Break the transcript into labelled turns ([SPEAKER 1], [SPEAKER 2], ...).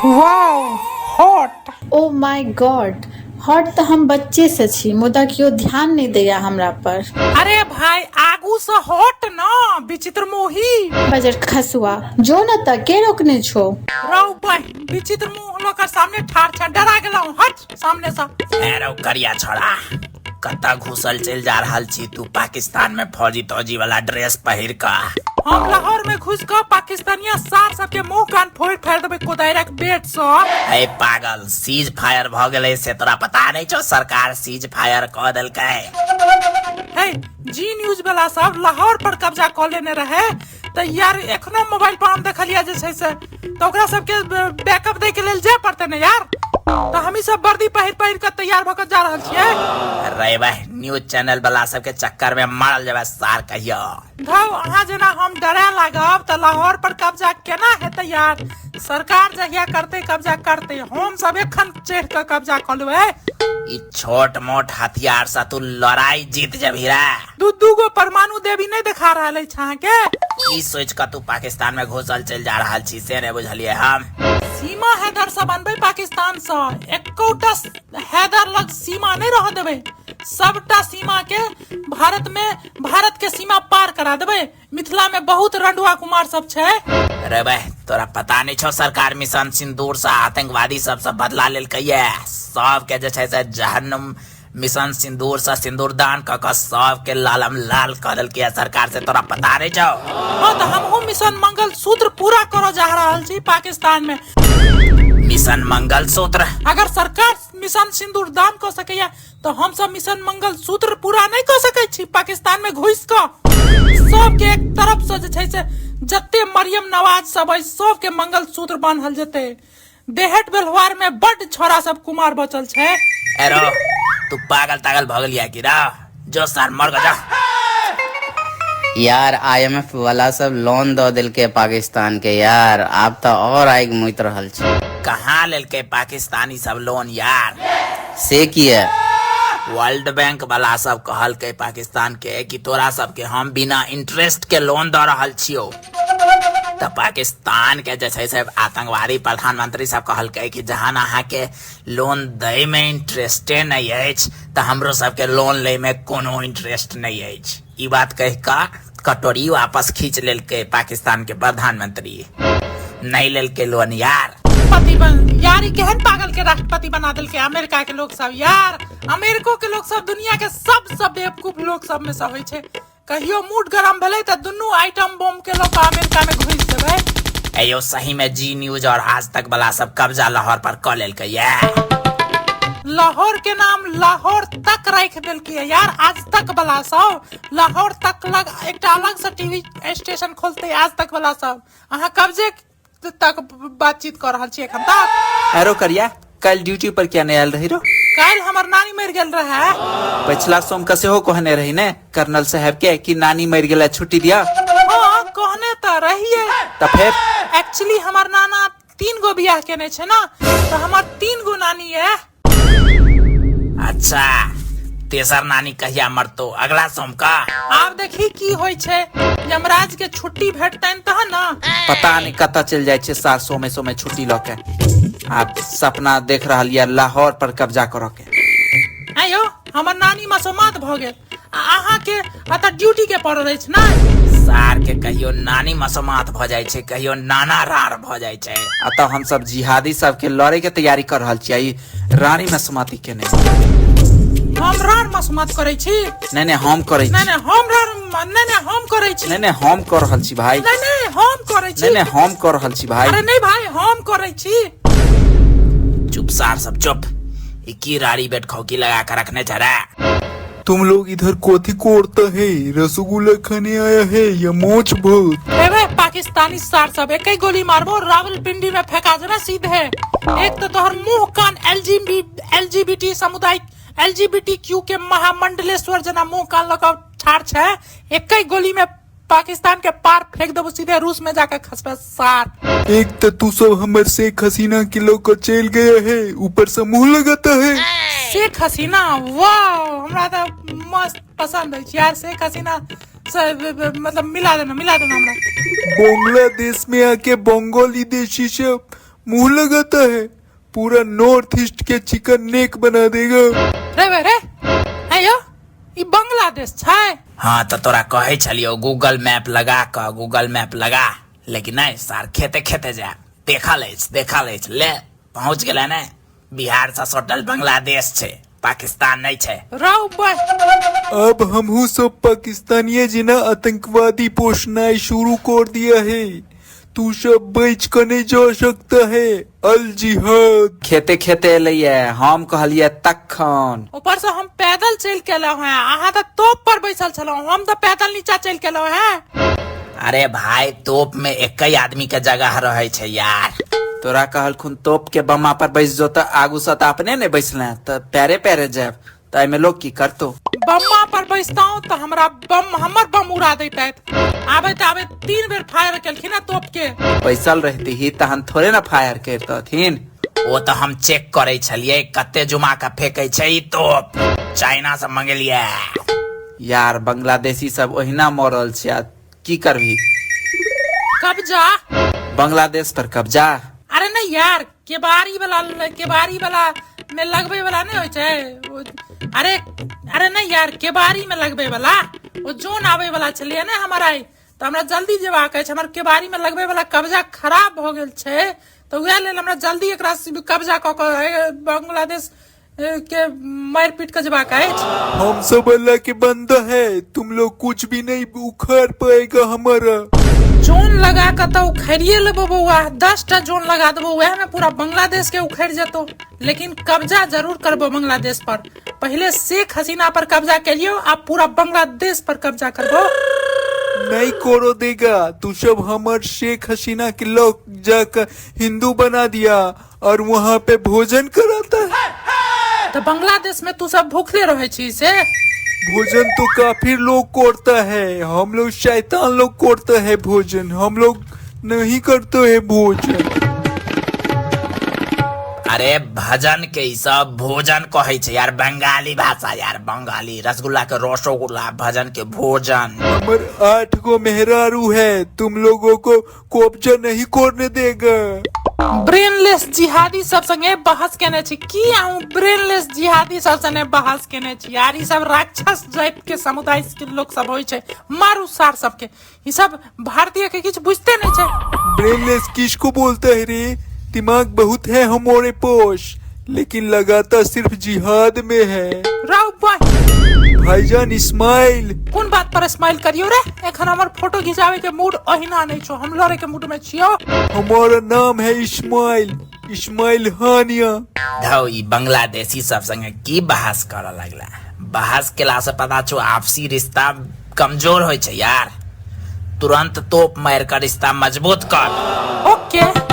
[SPEAKER 1] Wow, hot.
[SPEAKER 2] Oh my god, hot तऽ हम बच्चे से छी, मुदा केओ ध्यान नहि दैया हमरा पर।
[SPEAKER 1] अरे भाई, आगू से हट न विचित्र मोही।
[SPEAKER 2] बजर खसुआ, जो न तऽ के रोकने छौ?
[SPEAKER 1] रौ बहिन, विचित्र मुंह लऽ सामने ठाढ़ छ, डरा गेलहुँ, हट सामने से।
[SPEAKER 3] ए रौ करिया छोड़ा, कतऽ घुसल चलि जा रहल छी तू पाकिस्तान में फौजी तौजी वाला ड्रेस पहिर कऽ?
[SPEAKER 1] हम लाहौर में घुस कऽ पाकिस्तानिया सार सबके मुंह कान फोड़ फाड़ देबै कोदारिक बेट सँ।
[SPEAKER 3] ए पागल, सीज फायर भऽ गेलै से तोरा पता नहि छौ? सरकार सीज फायर कऽ देलकै।
[SPEAKER 1] हे, जी न्यूज वाला सब लाहौर पर कब्जा कऽ लेने रहे तऽ यार एखनो मोबाइल पर हम देखलियै जे छै से, तऽ ओकरा सबके बैकअप दै के लेल जाय पड़तै ने यार, तऽ हमही सब वर्दी पहिर पहिर कऽ तैयार भऽ कऽ जा रहल छियै।
[SPEAKER 3] रे भाई, न्यूज चैनल वाला सबके चक्कर में मरल जेबै सार कहियो।
[SPEAKER 1] धौ, अहाँ जेना हम डरे लागब तऽ लाहौर पर कब्जा केना हेतै यार? सरकार जहिया करतै कब्जा करतै, हम सब एखन चढ़ि कऽ कब्जा कऽ लेबै।
[SPEAKER 3] ई छोट मोट हथियार से तू लड़ाई जीत जेबही रे?
[SPEAKER 1] दू दू गो परमाणु देवी नहि देखा रहल अछि अहाँके?
[SPEAKER 3] की सोच कऽ तू पाकिस्तान में घुसल चलि जा रहल छी से नहि बुझलियै हम।
[SPEAKER 1] सीमा हैदर से बनबै पाकिस्तान से, एकोटा हैदर लग सीमा नहि रह देबै, सबटा सीमा के भारत में, भारत के सीमा पार करा देबै। मिथिला में बहुत रंडुआ कुमार सब छै।
[SPEAKER 3] रे बे, तोरा पता नहीं छौ सरकार मिशन सिंदूर से आतंकवादी सब से बदला लेलकै ये? सबके जे छै से जहन्नुम मिशन सिंदूर से सिंदूर दान क क सबके लालम लाल क देलकै ये सरकार, से तोरा पता नहीं छौ?
[SPEAKER 1] हाँ, तऽ हमहूँ मिशन मंगल सूत्र पूरा करऽ जा रहल छी पाकिस्तान में।
[SPEAKER 3] मिशन मंगल सूत्र?
[SPEAKER 1] अगर सरकार मिशन सिंदूर दान कऽ सकैया तऽ हम सब मिशन मंगल सूत्र पूरा नहीं कऽ सकै छी। पाकिस्तान में घुसि कऽ सबके एक तरफ से जे छै से जते मरियम नवाज सब अछि सबके मंगल सूत्र बान्हल जेतै। देहट बेलवार में बड्ड छोरा सब कुमार बचल छै।
[SPEAKER 3] एरो तू पागल तागल भऽ गेलिया की रा? जो सार मर जा।
[SPEAKER 4] यार, आईएमएफ वाला सब लोन दऽ देलकै पाकिस्तान के यार, आब तऽ और आगि मुइत रहल छै।
[SPEAKER 3] कहाँ लेलकै पाकिस्तानी सब लोन यार?
[SPEAKER 4] से किया?
[SPEAKER 3] वर्ल्ड बैंक वाला सब कहलकै पाकिस्तान के कि तोरा सबके हम बिना इंटरेस्ट के लोन दऽ रहल छियौ, तऽ पाकिस्तान के जे छै से आतंकवादी प्रधानमंत्री सब कहलकै कि जहन अहाँके लोन दै में इंटरेस्टे नहि अछि तऽ हमरो सबके लोन लै में कोनो इंटरेस्ट नहि अछि। ई बात कहि कऽ कटोरी वापस खींच लेलकै पाकिस्तान के प्रधानमंत्री, नहि लेलकै लोन यार।
[SPEAKER 1] पति बन यार, ई केहन पागल के राष्ट्रपति बना देलकै अमेरिका के लोग सब यार। अमेरिको के लोग सब दुनिया के सबसँ बेवकूफ लोग सब में से होइ छै। कहियो मूड गरम भेलै तऽ दुनू आइटम बम के लऽ कऽ अमेरिका में घुसि देबै।
[SPEAKER 3] अयो सही में जी न्यूज और आज तक वाला सब कब्जा लाहौर पर कऽ लेलकै ये।
[SPEAKER 1] लाहौर के नाम लाहौर तक राखि देलकै यार आज तक वाला सब। लाहौर तक लग एकटा अलग से टीवी स्टेशन खोलते आज तक वाला सब। अहाँ कब्जे तक बातचीत कऽ रहल छी एखन तक।
[SPEAKER 5] एरो करिया, काल्हि ड्यूटी पर किया नहि आयल रही रो?
[SPEAKER 1] काल्हि हमर नानी मरि गेल रहे।
[SPEAKER 5] पछिला सोम के सेहो कहने रही ने कर्नल साहब के कि नानी मरि गेलै छुट्टी दिया।
[SPEAKER 1] हाँ, कहने तऽ रहिए।
[SPEAKER 5] तऽ फेर?
[SPEAKER 1] एक्चुअली हमर नाना 3 गो बियाह केने छै ना, तऽ हमर 3 गो नानी है।
[SPEAKER 3] अच्छा, तेसर नानी कहिया मरतो? अगला सोम का?
[SPEAKER 1] आब देखी की होइ छै, यमराज के छुट्टी भेटतनि तहन ना।
[SPEAKER 5] पता नहीं कतऽ चलि जाइ छै सार सोमे सोमे छुट्टी लऽ के। आब सपना देख रहल ये लाहौर पर कब्जा करऽ के।
[SPEAKER 1] आयो, हमर नानी मसोमात भऽ गेल आ अहाँ के एतऽ ड्यूटी के पड़ल अछि ना।
[SPEAKER 3] सार के कहियो नानी मसोमात भऽ जाइ छै, कहियो नाना रार भऽ जाइ छै।
[SPEAKER 5] अतः हम सब जिहादी सबके लड़े के तैयारी कर रहल छियै, ई रानी मसोमाती के नहि।
[SPEAKER 1] हम रार मसोमात करै छी?
[SPEAKER 5] नहि नहि, हम करै छी।
[SPEAKER 1] नहि नहि, हम रार नहि नहि, हम करै छी।
[SPEAKER 5] नहि नहि, हम कर रहल छी भाई।
[SPEAKER 1] नहि नहि, हम करै छी।
[SPEAKER 5] नहि नहि, हम कर रहल छी भाई।
[SPEAKER 1] अरे नहीं भाई, हम करै छी।
[SPEAKER 3] चुप सार सब चुप, ई की रारी बेट खोकी लगा कर रखने छ रे?
[SPEAKER 6] तुम लोग इधर कोथी कोड़ता है, रसगुल्ला खाने आया है या मोछ भूत?
[SPEAKER 1] एबे पाकिस्तानी सार सब, एक ही गोली मारबो रावलपिंडी में फेंका देबे सीधे। एक तो तोहर मुंह कान एलजीबीटी समुदाय एलजीबीटी क्यू के महामंडलेश्वर जना मुंह कान लऽ कऽ ठाढ़ छै, एक ही गोली में पाकिस्तान के पार फेंक देबो, सीधे रूस में जाके खसबे सार।
[SPEAKER 6] एक तो तू सब हमर शेख हसीना के लोग को चल गया है, ऊपर से मुंह लगाता है।
[SPEAKER 1] शेख हसीना, वाह, हमरा तो मस्त पसंद है यार शेख हसीना। मतलब मिला देना, मिला देना हमरा।
[SPEAKER 6] बांग्लादेश में आके बंगाली देशी सब मुंह लगाता है, पूरा नॉर्थ ईस्ट के चिकन नेक बना देगा।
[SPEAKER 1] रे बे रे, हे यौ, ई बांग्लादेश छै?
[SPEAKER 3] हाँ, तऽ तोरा कहै छलियौ गूगल मैप लगा कऽ, गूगल मैप लगा, लेकिन नहि सार, खेते खेते जायब। देखल अछि, देखल अछि, ले पहुँच गेलै ने। बिहार से सटल बांग्लादेश छै, पाकिस्तान नहीं छै।
[SPEAKER 1] रौ बे।
[SPEAKER 6] अब हमहू सब पाकिस्तानिये जिना आतंकवादी पोषनाई शुरू कर दिया है। तू सब बच के नहीं जा सकता है, अल जिहाद।
[SPEAKER 5] खेते खेते एलैये, हम कहलियै तखन।
[SPEAKER 1] ऊपर से हम पैदल चलि के एलहुँ हैं, अहाँ तऽ तोप पर बैसल छलहुँ, हम तऽ पैदल नीचा चलि के एलहुँ हैं।
[SPEAKER 3] अरे भाई, तोप में एक ही आदमी के जगह रहे छै यार।
[SPEAKER 5] तोरा कहलखुन तोप के बम्मा पर बैस जो, तऽ आगू से तऽ अपने नहि बैसले, तऽ पैरे पैरे जायब, तऽ एहिमे लोग की करतो?
[SPEAKER 1] बम्मा पर बैसतहुँ तऽ हमरा बम, हमर बम उड़ा दैतैथ। आबैत आबैत 3 बेर फायर केलखिन हँ तोप के।
[SPEAKER 5] बैसल रहती ही तहन थोड़े ने फायर करितथिन।
[SPEAKER 3] ओ तऽ हम चेक करै छलियै कते जुमा के फेकै छै ई तोप, चाइना से मंगेलियै।
[SPEAKER 5] यार, बांग्लादेशी सब ओहिना मरल छै, आ की करबही?
[SPEAKER 1] कब्जा।
[SPEAKER 5] बांग्लादेश पर कब्जा?
[SPEAKER 1] अरे नहीं यार, केबाड़ी वाला, केबाड़ी वाला में लगबै वाला नहीं होइ छै। अरे अरे नहीं यार, केबाड़ी में लगबै वाला ओ जोन आबै वाला छलियै ने हमर आइ, तऽ हमरा जल्दी जेबाक अछि। हमर केबाड़ी में लगबै वाला कब्जा खराब भऽ गेल छै, तऽ उएह लेल हमरा जल्दी एकरा कब्जा कऽ कऽ बांग्लादेश के मारि पीट कऽ जेबाक अछि।
[SPEAKER 6] हम सब अल्लाह के बंदा है, तुम लोग कुछ भी नहीं उखाड़ पाएगा हमारा।
[SPEAKER 1] जोन लगा कऽ तऽ उखाड़िए लेबो बौआ, 10टा जोन लगा देबो, वएह में पूरा बांग्लादेश के उखाड़ि जेतो, लेकिन कब्जा जरूर करबो बांग्लादेश पर। पहिले शेख हसीना पर कब्जा केलियो, आब पूरा बांग्लादेश पर कब्जा करबो।
[SPEAKER 6] नहीं करो देगा तू सब। हमार शेख हसीना के लोग जाकर हिंदू बना दिया और वहाँ पे भोजन कराता है।
[SPEAKER 1] तऽ बांग्लादेश में तू सब भूखले रहै छी से?
[SPEAKER 6] भोजन तो काफी लोग करता है, हम लोग शैतान लोग करते हैं भोजन, हम लोग नहीं करते हैं भोजन।
[SPEAKER 3] अरे भजन के ई सब भोजन कहै छै यार, बंगाली भाषा यार, बंगाली रसगुल्ला के रसगुल्ला, भजन के भोजन।
[SPEAKER 6] हमर 8 गो मेहरारू है, तुम लोगों को कब्जा नहीं करने देगा।
[SPEAKER 1] ब्रेनलेस जिहादी सब संगे बहस केने छी की अहूँ? ब्रेनलेस जिहादी सब संगे बहस केने छी यार। ई सब राक्षस जाति के समुदाय के लोग सब होइ छै। मारू सार सबके, ई सब भारतीय के किछु बुझते नहीं छै।
[SPEAKER 6] ब्रेनलेस किसको बोलता है रे? दिमाग बहुत है हमारे पास, लेकिन लगाता सिर्फ जिहाद में है।
[SPEAKER 1] राउ बॉय।
[SPEAKER 6] भाईजान, इस्माइल।
[SPEAKER 1] कोन बात पर स्माइल करियो रे? एखन हमर फोटो घिचावे के मूड ओहिना नहीं छो, हम लड़े के मूड में छियो।
[SPEAKER 6] हमारा नाम है इस्माइल, इस्माइल हानिया।
[SPEAKER 3] धौ, ई बांग्लादेशी सब संगे की बहस करऽ लगला? बहस केला से पता छौ आपसी रिश्ता कमजोर होइ छै यार। तुरंत तोप मारि कऽ रिश्ता मजबूत कर।
[SPEAKER 1] ओके।